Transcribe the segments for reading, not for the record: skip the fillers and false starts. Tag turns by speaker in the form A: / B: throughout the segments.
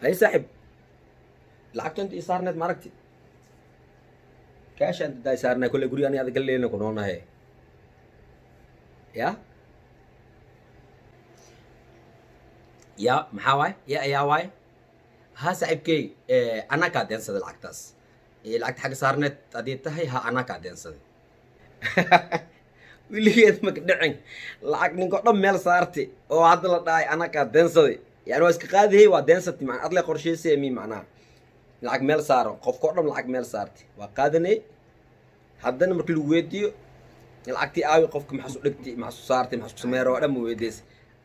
A: Hay saaxib, lacagta inta ii saarneed ma aragti? Kaashaan daay saarnay kolle guri ani adiga leelna ku noolnahay. Ya ya, maxaa waay? Ya ayaa waay. Ha saaxiibkey, anaa kaa deensaday lacagtaas. Lacagta xagga saarneed haddii tahay, ha, anaa kaa deensaday. Weligeed maka dhicin lacag ninko dhan meel saarti oo hadda la dhahay anaa kaa deensaday. Yani waa iska qaadihey, waa deensati macna adle qorsheysay mi macnaha lacag meel saaro, qofka o dhan lacag meel saarti waa qaadanay. Haddana markii lagu weydiiyo lacagtii aawi, qofka maxaa su dhigti, maxaa su saartay, maxaa su sameeyay oo dhan ma weydiis,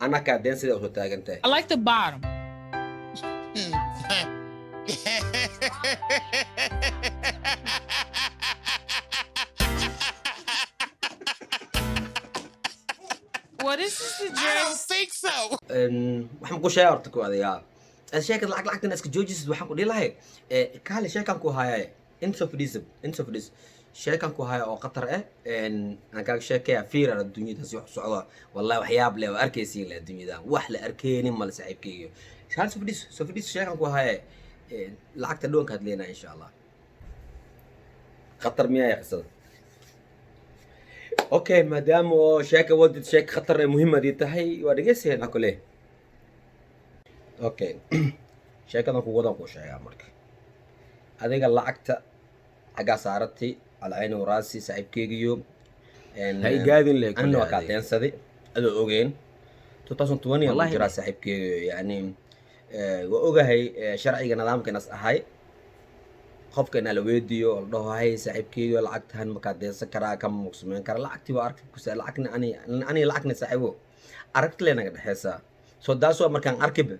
A: anaa kaa deensaday oo soo taagan tahay.
B: I like the bottom. Well, this is the
C: I
B: dress.
C: don't think so.
A: Waxaan ku sheegay horta ku adayaa sheekad lacag, lacagtan iska joojisid. Waxaan ku dhihi lahay, kaale, sheekaan ku hayaay, inta soo fadhiisa, inta soo fadhiis, sheekaan ku haya oo khatar ah aan kaaga sheekaya. Fiirar adduunyada si wax u socda, wallahi waxyaab leh oo arkaysiin leh adduunyada, wax la arkeenin male. Saaxiibkeyga, kaale, soo fadhiis, soo fadhiis, sheekaan ku haya. Lacagta dhowanka hadleynaa insha Allah. Khatar miyaa qisada? Okay, maadaama oo sheeka wadid, sheeka khatar ee muhiim adii tahay, waa dhegeysaynaa kule. Okay, sheekadan ku wadan ku sheegaa. Marka adiga lacagta xaggaa saaratay, alcayni waraasi, saaxiibkeygiyo.
D: Ha igaadin le.
A: Anina waa kaa deensaday adoo ogeen. 2020 aan ku
D: Wallahi.
A: jiraa saaxiibkeygiyo. Yani waa ogahay sharciga nidaamkanas ahay, qofka inaa la weydiiyo oo la dhaho, "Hay saaxiibkeygiyo, lacagtan makaa deensan karaa, kama muqsameyn karaa?" Lacagtii waa aragti kusa lacagna ani ani lacagna saaxiibo aragti le naga dhexeysaa. So taas waa markaan arkiba,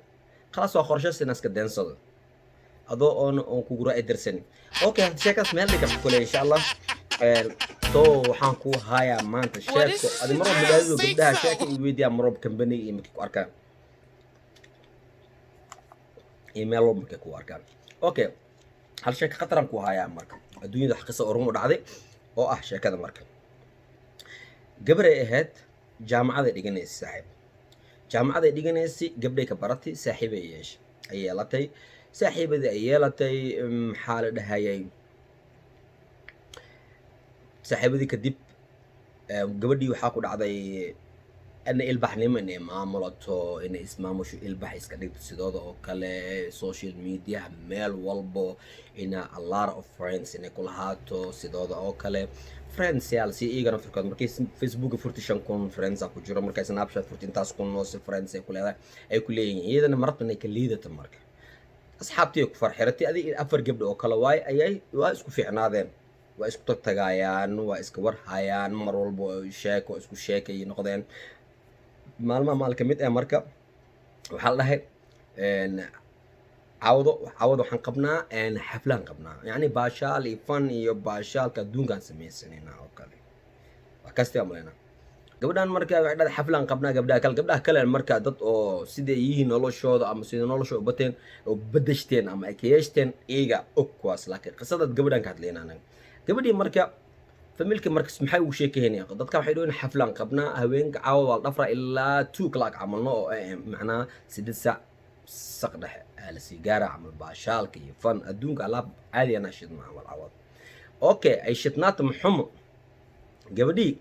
A: khalaas, waa qorshe inaan iska deensado adoo oon kugu ra'yi dirsanin. Okay, sheekaas meel dhiga kule insha Allah. So waxaan ku hayaa maanta sheeko adi mar walba magaalada gabdhaha sheeka i weydiiyaa, mar walba company iyo markay ku arkaan iyo meel walba markay ku arkaan. Okay, hal sheeko khataran ku hayaa. Marka adduunyada wax qisa oo run u dhacday oo ah sheekada. Marka gabaray ahayd, jaamacaday dhiganaysay saaxiib, jaamacaday dhiganaysay, gabdhay ka baratay, saaxiibay yeeshay, ay yeelatay, saaxiibadii ay yeelatay. Maxaa la dhahayay? Saaxiibadii kadib gabadhii waxaa ku dhacday ina ilbaxnimo, inay maamulato, inay ismaamusho, ilbax iska dhigto sidooda oo kale, social media meel walbo ina a lot of friends inay ku lahaato, sidooda oo kale friends yaal si iyagana firkood. Markay Facebooka furti, 5000 friends aa ku jiro. Markay Snapchat furti, intaas kun oo si friends ay ku leedahay, ay ku leeyihiin. Iyadana marabta inay ka liidato. Marka asxaabtii ay ku farxiratay, adig afar gabdho oo kale waay, ayay waa isku fiicnaadeen, waa isku tagtagaayaan, waa iska warhayaan mar walba oo sheeko isku sheekay noqdeen. Maalmaha maal ka mid ah marka waxaa la dhahay, caawdo caawada waxaan qabnaa xaflaan qabnaa, yacni baashaal iyo fan iyo baashaalka adduunkaan samaysanayna oo kale. Waa kasti amaleynaa gabadhan. Marka waxay dhahday, "Xaflaan qabnaa." Gabdhaha kale, gabdhaha kale marka dad oo siday yihiin noloshooda ama sida nolosha u bateen oo bedeshteen ama ay ka yeeshteen iyaga og kuwaas, laakiin qisadaad gabadhan ka hadlaynaa anaga. Gabadhii marka familka marka maxay ugu sheekeynayaan dadka? Waxay dhawayn, "Xaflaan qabnaa haweenka, caawa waa la dhafraa ilaa 2 o'clock camalno," oo macnaha 8 saac saq dhexe aa lasii gaara camal, baashaalka iyo fan adduunka alaab caadi anaa shidma camal caawad. Okay, ay shidnaata maxumo. Gabadhii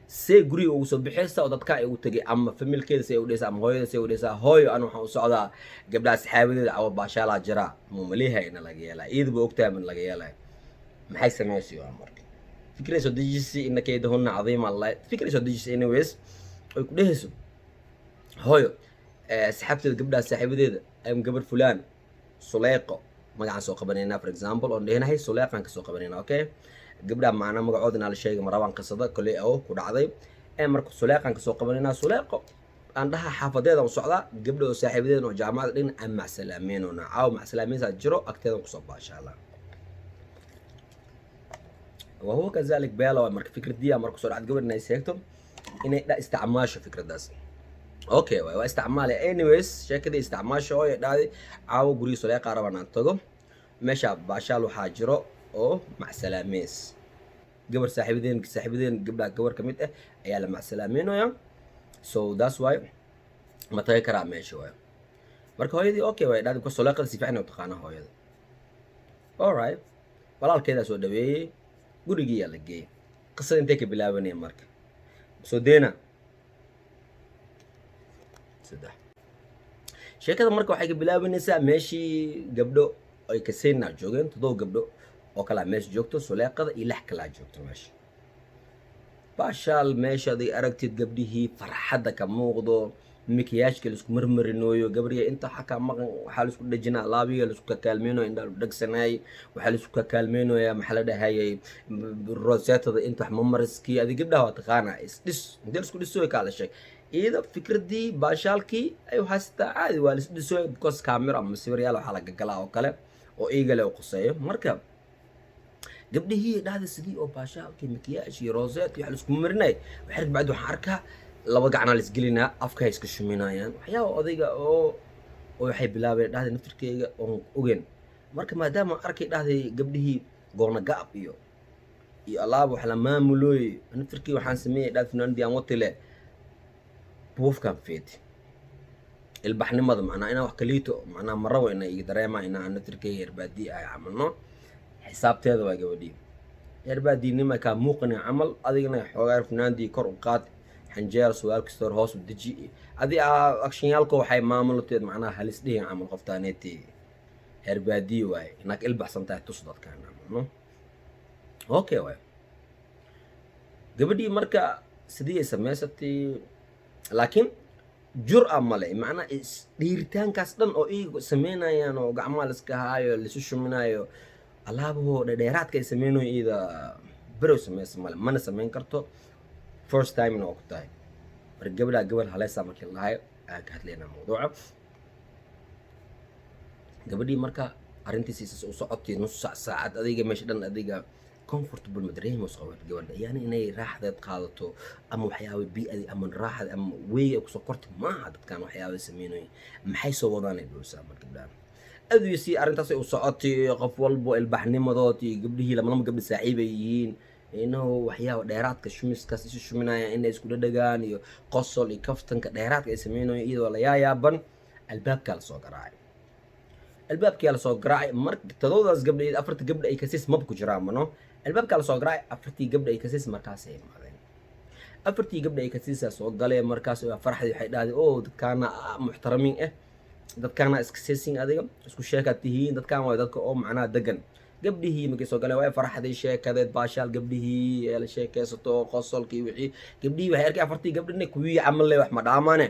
A: see guriga ugu soo bixaysa oo dadka ay ugu tegay ama familkeeda say u dhehaysaa ama hooyada say u dhehaysaa, "Hooyo, an waxaan u socdaa gabdhaha saxaabadeeda, cawa baashaalaa jira." Mumaliha ina laga yeelaa, iyadaba ogtahay man laga yeelaya. Maxay samaysay? Waa marka fikray soo dejisay, ina kaydahunna cadiima allah, fikray soo dejisay. Anyways, ay ku dhehayso hooyo, saxaabteeda, gabdhaha saaxiibadeeda am gabar fulaan Suleyqo magacaan soo qabanaynaa, for example, oon dhehnahay Suleyqaan kasoo qabanaynaa. Okay, gabdhaha macnaa magacooda inaa la sheegay ma rabaan, qisada koley oo ku dhacday ee marka Suleyqaan kasoo qabanaynaa. Suleyqo aan dhaha, xaafadeeda u socdaa, gabdha oo saaxiibadeeda oo jaamacada dhigna aan macsalaameynoona, caawa macsalaameysaa jiro, agteedan kusoo baashaala. Wahuwa kazalik beela. Waa marka fikradiya marka soo dhacda gabadh inay sheegto inay dha isticmaasho fikradaas. Okay, waa isticmaalay. Anyways, sheekadii isticmaasha oo dhahday, "Caawa guriga Suleyqa rabaan aan tago, meesha baashaal waxaa jiro oo macsalaameys gabar saaxiibadeen, gabdhaha gabar ka mid ah ayaa la macsalaameynaya, so that's why ma tagi karaa meesha?" Waay. Marka hooyadii okay way dhahday, because Suleeqada si fiican u taqaana hooyada. Alright, walaalkeedaa soo dhaweeyey, gurigiiyaa la geeyey. Qisada intay ka bilaabanaya marka soo deena saddex sheekada. Marka waxay ka bilaabanaysaa meeshii gabdho ay kaseyna joogeen, 7 gabdho oo kalaa meesha joogto, Suleeqada iyo lix kalaa joogto meesha. Baashaal meesha aday aragtid, gabdhihii farxadda ka muuqdo, mikiyaashka laisku marmarinooyo, gabriya inta waxaa kaa maqan waxaa laisku dhejinaa, alaabiga laisku kakaalmeynayo, indhaa lagu dhegsanayay, waxaa laisku kakaalmeynayaa, maxaa la dhahayay, rosetada inta wax mamariskii. Adi gabdhaha waa taqaanaa, isdhis intee laisku dhisoy kaa la sheeg. Iyada fikradii baashaalkii ayuu haystaa, caadi waa la isdhisoy, because camera ama sawiryaal waxaa la gagalaa oo kale oo iigale u quseeyo. Marka gabdhihii dhahda sidii oo baashaalkii makiyaash iyo roset iyo wax laisku marinay, waxay bacdi waxaan arkaa laba gacnaa la isgelinaa, afka hay iska shuminayaan, waxyaaba odayga oo waxay bilaabeen dhahday naftirkeyga oon ogeyn. Marka maadaama arkay dhahday gabdhihii goona gaab iyo alaab wax la maamulooy, naftirkii waxaan sameeyey dhahday funaanadii aan watile buufkan feeti ilbaxnimada, macnaa inaan wax kaliito, macnaa marabo ina iga dareema inaan naftirkeyga herbaadii ay camalno. Xisaabteeda waa gabadhii herbaadiinima kaa muuqani camal, adigana xoogaa funaandii kor u qaad, xanjeer suwaal kasta hor hoos u deji, adi actionyaalka waxay maamulateed, macnaha halis dhihin camal qoftaaneeti herbaadiyi waaye, inaad ilbaxsan tahay tus dadkaan camal, no? Okay waay gabadhii. Marka sidii ay samaysatay, laakiin jur-a male, macnaa dhiiritaankaas dhan oo iyagu sameynayaan oo gacmaha laiska haayo, laisu shuminayo, alaabahoo dhedheeraadka ay sameynayo, iyada berow sameysa male, mana sameyn karto, first timena oo ku tahay. Marka gabadhaa gabadh haleysa markii la dhahayo aan ka hadlaynaa mawduuca gabadhii. Marka arrintiisi u socotay nus saac, saacad, adiga meesha dhan adiga comfortable ma dareemayso gabadha, yani inay raaxdeed qaadato ama waxyaaba bii'adii ama raaxad ama weey ay kusoo kortay maaha. Dadkan waxyaaba sameynayo maxay soo wadaanay dhowsaa. Marka gabdhahan aduysi arrintaas ay u socotay, qof walbo ilbaxnimadood iyo gabdhihii lama lama gabdha saaxiib ay yihiin, inuu waxyaaba dheeraadka shumiskaas isu shuminayaan, inay isku dhadhagaan iyo qosol iyo kaftanka dheeraadka ay sameynayo, iyadoo la yaayaaban, albaabkaa lasoo garaacay. Albaabkaa lasoo garaacay. Marka todobadaas gabdha iyo afarta gabdha ay kasiis maba ku jiraan mano. Albaabkaa lasoo garaacay, afartii gabdha ay kasiis markaasay imaadeen. Afartii gabdha ay kasiisaa soo galeen. Markaas farxdii waxay dhahday, "Oh, dadkaana muxtaramiin ah, dadkaana iska seesin, adiga isku sheekaad tihiin, dadkaan waa dadka oo macnaha degan." Gabdhihii markay soo galeen way farxday, sheekadeed baashaal, gabdhihii ee la sheekaysato, qosolkii wixii. Gabdhihii waxay arkay afartii gabdhina kuwii camal le wax ma dhaamaane.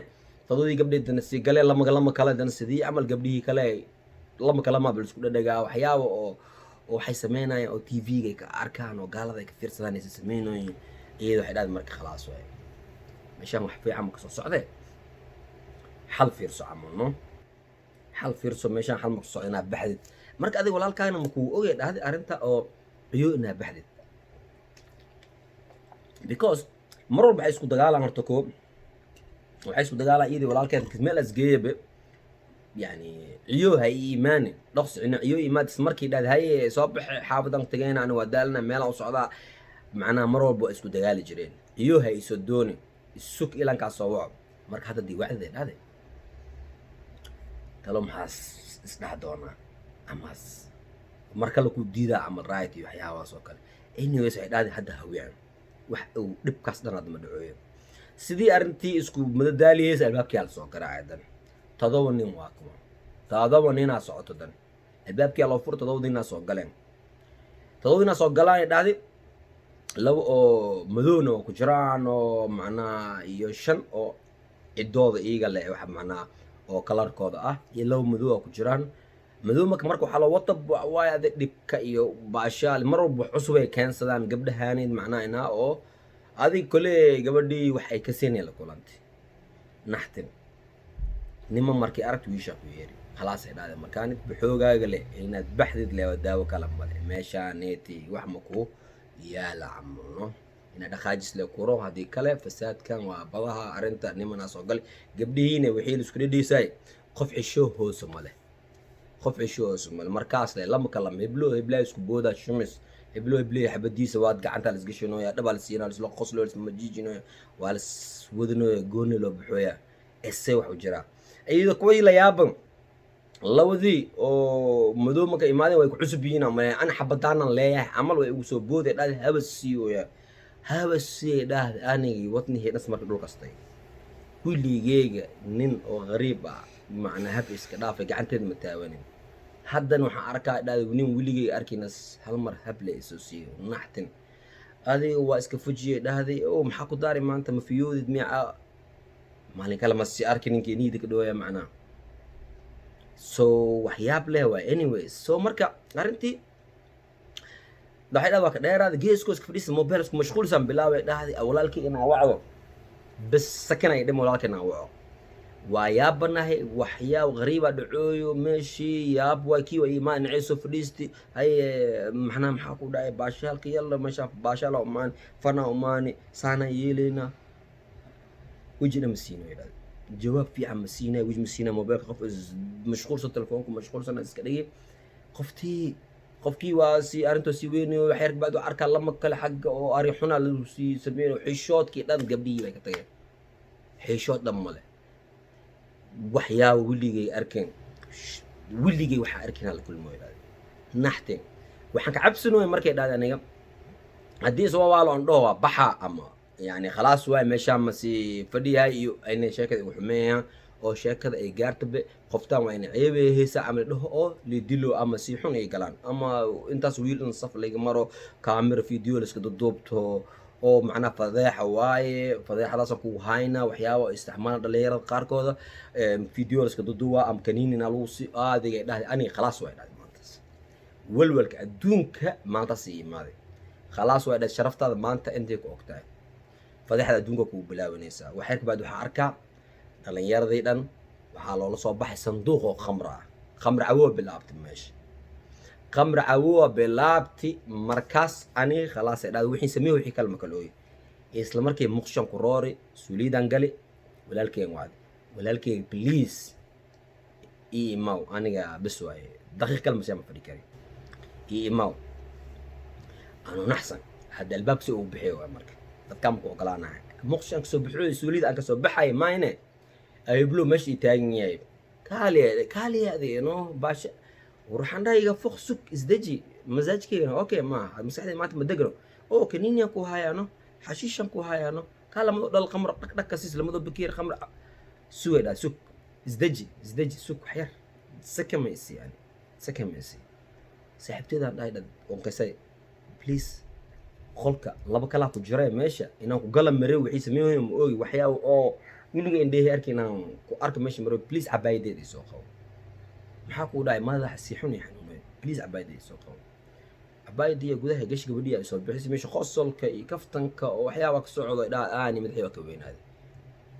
A: Todobadii gabdheed dana sii galeen, lama lama kale dana sidii camal, gabdhihii kale lama kale ma bal isku dhadhagaa, waxyaaba oo waxay sameynayaan oo TV-ga ay ka arkaan oo gaalada ay ka fiirsadaan aysan sameynayin. Iyada waxay dhahday, "Marka khalaas waay, meeshaan wax fiican ma kasoo socdee, xal fiirso camal, no, xal fiirso, meeshaan xal ma kasoo socdo, inaad baxdid." Marka adiga walaalkaagna ma kuu ogay dhahday arrinta oo ciyo inaad baxdid, because mar walba waxay isku dagaalaan. Horta koo waxay isku dagaalaan iyadii walaalkeed meel asgeeyabe, yani ciyo ha ii imaanin dhaqso ina ciyo imaad. Isla markii dhahday, "Haye, soo baxe, xaafadan tagayna, ani waa daalna, meelaan u socdaa." Macnaha mar walba waa isku dagaali jireen. Ciyo ha isoo dooni, isug ilankaas soo waco. Marka hadda dii wacdade dhahday, talo maxaas isdhex doonaa amaas mar kale ku diidaa camal, right, iyo waxyaabahaas oo kale. Anyways, waxay dhahday hadda hawiyaan wax uu dhibkaas dhan hadda ma dhacooyo. Sidii arrintii isku madadaaliyeysa, albaabkii la soo garaacay dan. 7 nin waa kuwa, 7 ninaa socoto dan. Albaabkii loo fur, 7 ninaa soo galeen. 7 ninaa soo galaan dhahday, laba oo madowna oo ku jiraan oo macnaha iyo shan oo ciddooda iyaga leh, wax macnaha oo kalarkooda ah, iyo laba madow oo ku jiraan madow. Marka waxaa loo wata waayo ade dhibka iyo baashaal mar walba wax cusub ay keensadaan gabdhahaanid, macnaha inaa oo adig kole gabadhii wax ay ka siinay la kulantay naxtin nima. Markii aragti wiishaa ku yeeri, khalaas ay dhahday, markaanid baxoogaaga leh inaad baxdid leh, daawo kala male meeshaaneeti, wax ma ku yaala camalno, inaad dhaqaajis le kuro, haddii kale fasaadkan waa badaha arrinta nimanaa soo galay. Gabdhihiina wixii la isku dhedhiisay, qof xisho hoose male, qof xisho hoose male. Markaas le lama kala heblo heblaa isku boodaa shumis, heblo hebley xabadiisa waad gacanta la isgashanooya, dhabaa la siinaa, laisla qosloo, laismajiijinooya, waa las wadinooya, gooni loo baxooya, ese wax u jiraa iyadoo kuwii la yaaban. Labadii oo madow marka imaadeen, way ku cusub yihiin ama ana xabadaanan leeyahay camal, way igu soo booday dhahday. Haba siiyoya, haba siiyay dhahday. Anigii wadnihii dhas marka dhulkastay. Weligeyga nin oo qariib ah macnaa hab iska dhaafay, gacanteed ma taawanin. Haddana waxaan arkaa dhahday nin weligeyga arkaynas hal mar hable isoo siiyo. Naxtin adiga waa iska fujiyay dhahday. Oo maxaa ku daari maanta? Ma fiyoodid miya? Maalin kale ma si arki ninkii niida ka dhawaya macnaa. So waxyaab leh waay. Anyways, so marka arrintii waxay dhahday waa ka dheeraada. Geeskoo iska fadhiisa, mobile isku mashquulsan bilaabay dhahday. Walaalkii inaa wacdo bes sakanay dhim, walaalkii inaa waco waa yaabanahay. Waxyaab qariiba dhacooyo meeshii, yaab waa kii waa imaan nacay. Fadhiisti haye, maxnaa maxaa ku dhacay? Baashaalka yalla, meesha baashaala umaani, fana umaani, saana yeelaynaa. Wejina ma siino way dhahday, jawaab fiican ma siinay, weji ma siinay. Mobilka qof is mashquulsan, telefoonku mashquulsan iska dhigay. Qoftii qofkii waa si arrintoo sii weynayo. Waxyar bacdu arkaa lama kale xagga oo ari xuna lagu sii sameynayo. Xishoodkii dhan gabdhihii bay ka tageen, xishood dhan male. Waxyaaba weligay arkeen, weligay waxaa arkin la kulmo way dhahday. Naxteen waxaan ka cabsanooya markay dhahday aniga haddii iswawaalo on dhaho waa baxa ama yani khalaas waay, meeshaa ma sii fadhiyahay iyo inay sheekada igu xumeeyaan oo sheekada ay gaartabe qoftaan waa ina ceebeyhaysa ama la dhaho oo lidilo ama si xun ay galaan ama intaas wiil in saf layga maro, kaamira video la iska duduubto oo macnaha fadeexa waaye, fadeexadaasaan kugu hayna. Waxyaaba oo isticmaala dhalinyarada qaarkooda, video la iska duduuba ama kaniinina lagu si aadigay dhahday. Aniga khalaas waay dhahday, maantaas walwalka adduunka maantaas ii imaaday. Khalaas waay dhahday, sharaftaada maanta intay ku og tahay, fadeexda adduunka kugu bilaabanaysaa. Waxyar kabaad waxaa arkaa dhalinyaradii dhan waxaa loola soo baxay sanduuq oo khamra ah. Khamra cawowa bilaabtay meesha, khamra cawowa bilaabti. Markaas aniga khalaas ay dhahday, wixii sameey wixii kale makalooy. Isla markii muqshan ku roori suuliidan gali, walaalkeen wacdi: "Walaalkeyga, please ii imaw, aniga bes waaye, daqiiq kale masee ma fadhi kari, ii imaw." Anu naxsan hadda albaabka si uu bixiyo waay. Marka dadkaan maku ogolaanahay muqshan kasoo bixiyo, suulida aan kasoo baxay mayne, ayublo meesha ii taagan yahay. "Kaaliya, kaaliya adi no baasha." Waxaan dhahay: "Iga foq, sug, isdeji, masaajkeygana okay maaha, maskaxdayda maanta ma degno oo kaniiniyan ku hayaano, xashiishan ku hayaano, kaa lamadoo dhal khamro dhag dhag ka siis, lamadoo bakeer khamro sugay." Dhaa: "Sug, isdeji, isdeji, sug waxyar sakamaysi, yani sakamaysi." Saaxiibteedaan dhahay dhad onqisay: "Please, qolka laba kalaa ku jira meesha inaan ku gala mare, wixii sameyn ma oogi, waxyaaba oo weliga indhehi arki inaan ku arko meesha mare. Please cabaayadeeda isoo qabo." "Maxaa kuu dhahay?" "Madaxa si xun iyo xanuunay, please cabaayadda isoo qabo." Cabaayadii gudaha gash, gabadhii ay soo bixisay. Meesha qosolka iyo kaftanka oo waxyaaba ka socdo dhaa aani madaxii waa ka weynaaday.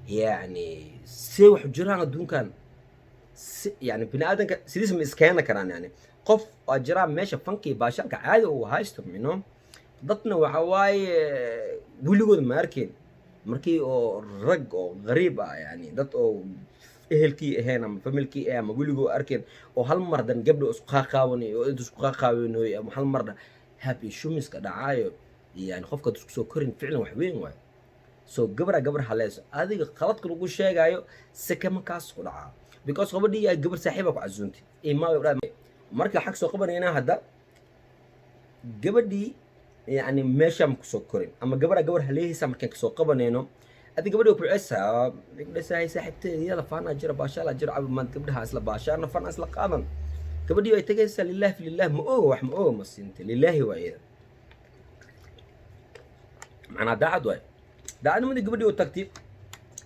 A: Yacni see wax jiraan adduunkan si yani bini aadanka sidiisa ma iskeena karaan? Yani qof waa jiraa meesha fankii baashalka caadi uu haysto mino, dadna waxa waaye weligood ma arkeen markii oo rag oo qariib ah, yani dad oo ehelkii ahayn ama familkii ahayn ama weligoo arkeen oo hal mar dan gabdho isku qaaqaawanay oo inta isku qaaqaawanoy ama hal mar happy shumiska dhacaayo. Yani qofka isku soo korin ficlan wax weyn waayo. So gabra gabar haleyso adiga qaladka lagu sheegayo sekama kaas ku dhacaa, because gabadhii ay gabar saaxiiba ku casuuntay imaa. Marka xag soo qabanaynaa hadda gabadhii yani meeshaan kusoo korin ama gabadha gabar haleehaysa markaan kasoo qabanayno, adi gabadhi ku ceysaa, gabadha saaxiibteeda yala faanaa jira, baashaala jira, cabi maad gabdhaha isla baashaana, fan isla qaadan. Gabadhii way tegaysaa lillahi fi lillah, ma oga wax, ma oga, ma siintay lilaahi waa iyada, macnaa daacad waay. Daacadnimadii gabadhii u tagtay.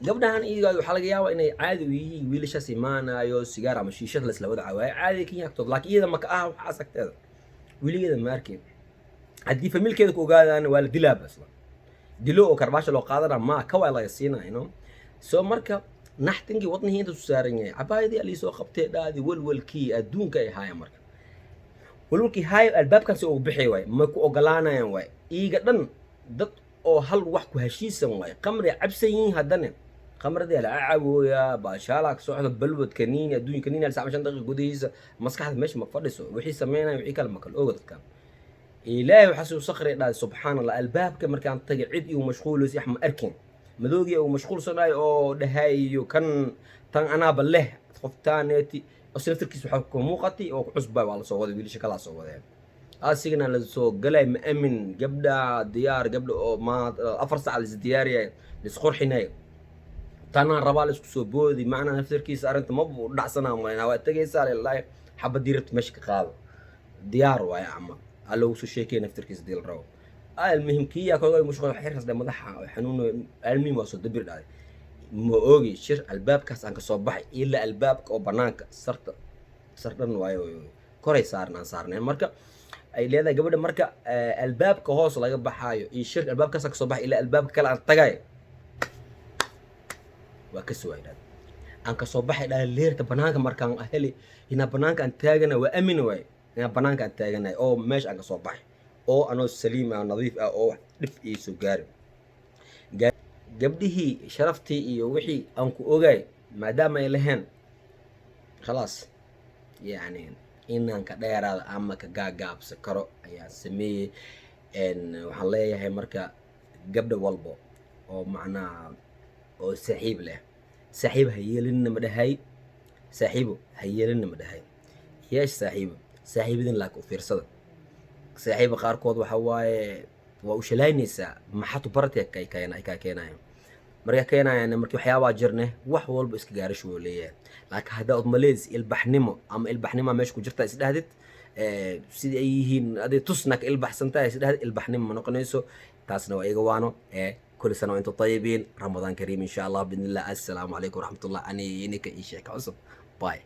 A: Gabdhahan iyaga waxaa laga yaabaa inay caadi u yihiin, wiilashaas imaanayo sigaar ama shiishad la isla wada cawaayo caadi ka yaagtood, laakiin iyada maka ah waxaas agteeda weligeeda ma arkeen. Haddii familkeeda ku ogaadaan waa la dilaaba, isla dilo oo karbaasha loo qaadana ma ka waa laga siinaa. So marka naxtinkii wadnihii inta su saaran yahay, cabaayadii aliisoo qabtee dhaadi, walwalkii adduunka ay haayaan. Marka walwalkii haayo albaabkan si ugu bixi waay, ma ku ogolaanayaan waay. Iiga dhan dad oo hal wax ku heshiisan waay, qamri cabsan yihiin, haddana qamradii la cabooyaa, baashaalaa ka socda, balwad, kaniini, adduunka kaniini hal saac 5 daqiiqa gudihiisa maskaxda meesha ma fadhiso. Wixii sameynaya wixii kale ma kala oga dadkan. Ilaahay waxaa suu sakri dhahay, subxaan Allah. Albaabka markaan tagay cid iyu mashquulaysa wax ma arkin, madoogii uu mashquulsanayo oo dhahayo kan tan anaaba leh qoftaaneeti. Ose naftarkiis waxaa ku muuqatay oo ku cusbay, waa lasoo waday, wiilasha kalaa soo wadeen, asigana lasoo galay. Ma amin gabdha diyaar, gabdha oo ma 4 sac lais diyaariyay, laisqurxinay, tanaan rabaa, la isku soo boodi. Macnaa naftarkiisa arrinta ma u dhacsanaa malaynaa. Waa tegaysaa lillahi, xabadii rabta meesha ka qaado, diyaar waaye camal aa loogu soo sheekaya naftarkiisa dii la rabo. Almuhim, kiyaa koga mushqul xirkas dhe, madaxa xanuun. Almuhim, waa soo dabir dhacday. Ma oogi shir albaabkaas aan kasoo baxay ilaa albaabka oo banaanka sarta sar dhan waayo koray saaran aan saarnayn. Marka ay leedahay gabadha, marka albaabka hoos laga baxaayo iyo shirka albaabkaas aan kasoo baxay ilaa albaabka kale aan tagay, waa ka soo dhahday aan kasoo baxay dhaa leerta banaanka. Markaan heli inaa banaanka aan taagana, waa amin waay inaa banaanka aan taaganahay oo meesha aan kasoo baxay oo anoo saliim ah, nadiif ah, oo wax dhib ii soo gaarin. Gabdhihii sharaftii iyo wixii aan ku ogaay maadaama ay lahayn, khalaas, yacni inaan ka dheeraado ama ka gaagaabsan karo ayaan sameeyey. Waxaan leeyahay marka gabdha walbo oo macnaha oo saaxiib leh, saaxiib ha yeelinna ma dhahay, saaxiibo ha yeelinna ma dhahay, yeesh saaxiibo, saaxiibadin laakiin u fiirsada. Saaxiiba qaarkood waxa waaye waa u shalaynaysaa, maxaad u baratay kay keen ay kaa keenayaan. Marka keenayaan, markii waxyaabaa jirne, wax walba iska gaarasho wuu leeyahay. Laakiin haddaa ud maleys ilbaxnimo ama ilbaxnimo meesha ku jirta isdhahdid, sidii ay yihiin adig tusna ka ilbaxsan tahay isdhahdid, ilbaxnimo ma noqonayso. Taasna waa iga waano. Ee كل سنة وأنتم طيبين، رمضان كريم إن شاء الله بإذن الله. السلام عليكم ورحمة الله. أني إنك إيشيك عصب، bye.